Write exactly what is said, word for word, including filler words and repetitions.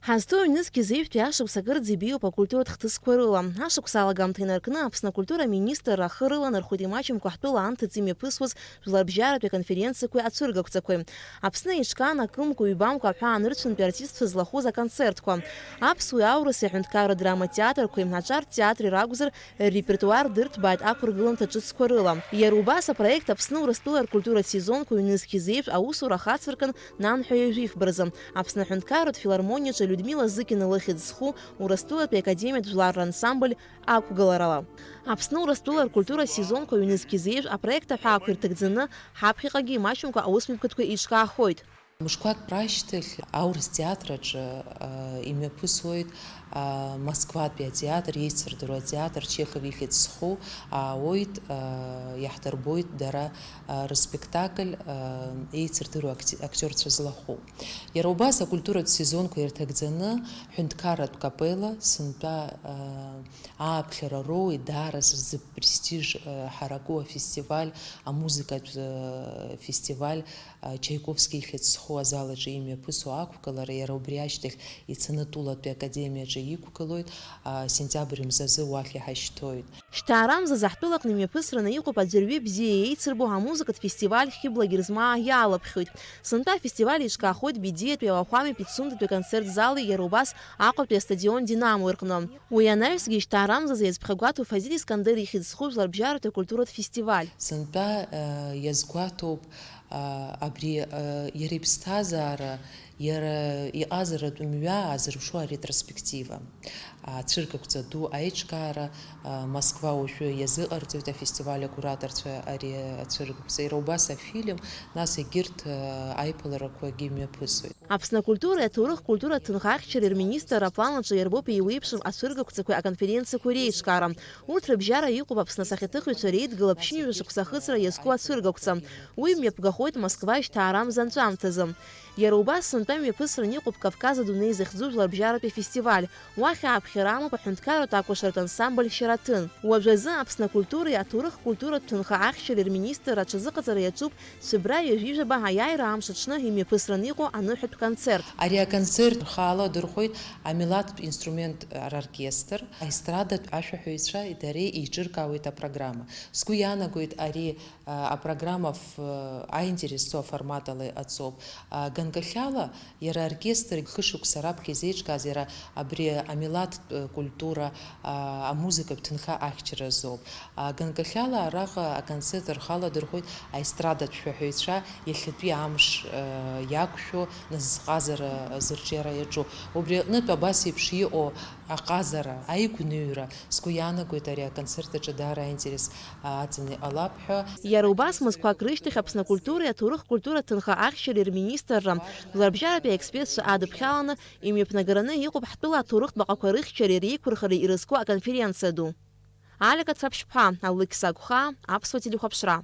Ҳазҭоу аҩнызқь зеижәтәи ашықәс акырӡа ибеиоуп акультуратә хҭысқәа рыла. Ашықәс алагамҭа инаркны Аԥсны акультура министр ахы рыланархоит имаҷымкәа ҳтәыла анҭыҵ имҩаԥысуаз жәларбжьаратәи аконференциақәеи ацәыргақәҵақәеи. Аԥсны еиҿкаан акымкәа-ҩбамкәа аҳәаанырцәынтәи артистцәа злахәыз аконцертқәа. Аԥсуеи аурыси аҳәынҭқарратә драматеатр-қәеи аҿар театри ракәзар, ррепертуар дырҭбааит ақәыргыланҭа ҿыцқәа рыла. Иара убас апроект Аԥсны Урыстәыла ркультуратә сезонқәа ҩнызқь зеижә аусура ахацыркын нанҳәа ҩажәи фба рзы Аԥсны аҳәынҭқарратә филармониаҿы Людмила Зыкина лыхьӡ зху Урыстәылатәи академиатә жәлар рансамбль ақәгыларала. Аԥсны Урыстәыла ркультуратә сезонқәа ҩнызқь зеижә апроект аҳәаақәа ирҭагӡаны ҳаԥхьаҟагьы имаҷымкәа аусмҩаԥгатәқәа еиҿкаахоит. Мышқәак рашьҭахь аурыс театр аҿы, а, имҩаԥысуеит, а, Москватәи атеатр, еицырдыруа атеатр, Чехов ихьӡ зху аауеит, а, иаҳдырбоит дара, а, рыспектакль, а, еицырдыруа акти-, актиорцәа злахәу. Иара убас акультуратә сезонқәа ирҭагӡаны ҳәынҭқарратә капелла сынтәа, а, ааԥхьара роуеит, даара сзы престиж, а, ҳараку афестиваль, амузыкатә, а, фестиваль, а, Чаиковски ихьӡ зху азал аҿы имҩаԥысуа ақәгылара, иара убри ашьҭахь ицаны Тулатәи академиаҿы иқәгылоит, а, сентиабр мзазы уахь иҳашьҭоит. Шьҭаарамзазы ҳтәылаҟны имҩаԥысраны иҟоуп аӡәырҩы бзиа еицырбо амузыкатә фестиваль Хьыбла Герзмаа иалаԥхьоит. Сынтәа афестиваль еиҿкаахоит Бедиатәи ауахәамеи Пицундатәи аконцерт зали иара убас Аҟәатәи астадион Динамо рҟны. Уи анаҩсгьы ишьҭаарамзазы иазԥхьагәаҭоу Фазиль Искандер ихьӡ зху жәларбжьаратәи акультуратә фестиваль. Сынтәа, э, иазгәаҭоуп, а, абри, а, иара иԥсҭазаара, иара иҟазаратә мҩа азырԥшу аретроспектива. Ацәыргақәҵа ду аиҿкаара, а, Москва уажәы иазыҟарҵоит афестиваль акураторцәа ари ацәыргақәҵа. Иара убас афильм, нас егьырҭ, а, аиԥыларақәагьы мҩаԥысуеит. Аԥсны акультуреи аҭоурых-культуратә ҭынха ахьчареи рминистрра аплан аҿы иарбоуп еиуеиԥшым ацәыргақәҵақәеи аконференциақәеи реиҿкаара. Урҭ рыбжьара иҟоуп Аԥсны асахьаҭыхҩцәа реидгыла ԥшьынҩажәа шықәса ахыҵра иазку ацәыргақәҵа. Уи мҩаԥгахоит Москва ишьҭаарамза анҵәамҭазы. Иара убас сынтәа мҩаԥысран иҟоуп Кавказ адунеи захьӡу жәларбжьаратәи афестиваль. Уахь ааԥхьара амоуп аҳәынҭқарратә акәашаратә ансамбль Шьараҭын. Уажәазы Аԥсны акультуреи аҭоурых-культуратә ҭынха ахьчареи рминистрра аҽазыҟаҵара иаҿуп Цәыбра ҩажәи жәаба аиааира амш аҽны имҩаԥысран иҟоу аныҳәатә концерт. Ари аконцерт рхала адырхәоит амилаҭтә инструмент роркестр, аестрадатә ашәаҳәаҩцәа дареи еиҿыркаауеит апрограмма. Сгәы иаанагоит ари, а, апрограмма ф-, аинтерес зҵоу аформат ала иҟаҵоуп. А, ганкахьала иара аоркестр хышықәса раԥхьа изеиҿкааз иара абри амилаҭтә культура, а, амузыкатә ҭынха ахьчара азоуп. А, ганкахьала араҟа аконцерт рхала дырхәоит аестрадатә шәаҳәаҩцәа иахьатәи амш, а, иақәшәо нас зҟазара зырҿиара иаҿу. Убри аҟнытә абас еиԥш иҟоу аҟазара, аигәныҩра, сгәы иаанагоит ари аконцерт аҿы даара аинтерес, а, аҵаны иҟалап ҳәа. Иара убас мызқәак рышьҭахь Аԥсны акультуреи аҭоурых-культуратә ҭынха ахьчареи рминистрра, жәларбжьаратәи аекспертцәа адыԥхьаланы имҩаԥнагараны иҟоуп ҳтәыла аҭоурыхтә баҟақәа рыхьчареи реиқәырхареи ирызку аконференциа ду. Алика Цаԥшьԥҳа, Алықьса Агәхаа, Аԥсуа телехәаԥшра.